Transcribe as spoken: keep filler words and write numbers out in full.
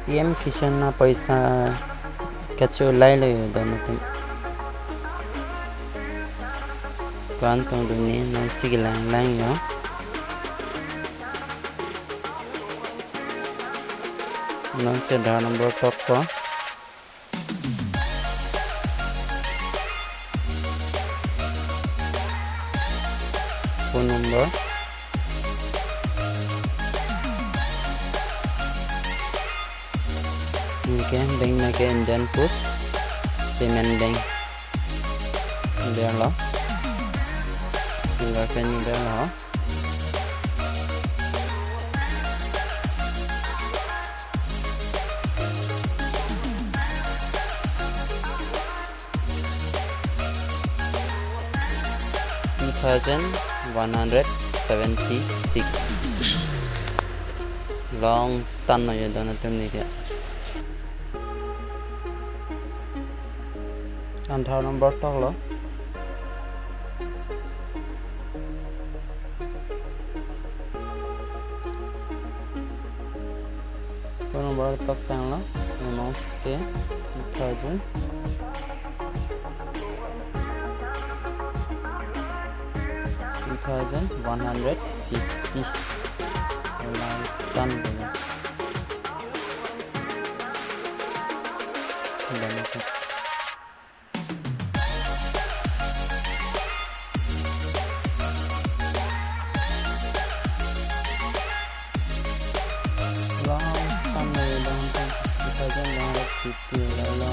P M Kisan apoisa kacho lailo yo don atum. Ko-an tong duni nonsi kelang lang yo. Nonsi Aadhaar number tokpo. Phone number. Anke bank nangke Indian Post Payment Bank. Ber lo. Finger print ber lo. Two thousand one hundred seventy-six. Longtan lo yo don atum neke. Aadhaar number toklo. Phone number toktanglo. Amount ke two thousand. Two thousand one hundred fifty. Longtan lo. Benefit. Longtan lo, longtan. Two thousand one hundred fifty lo.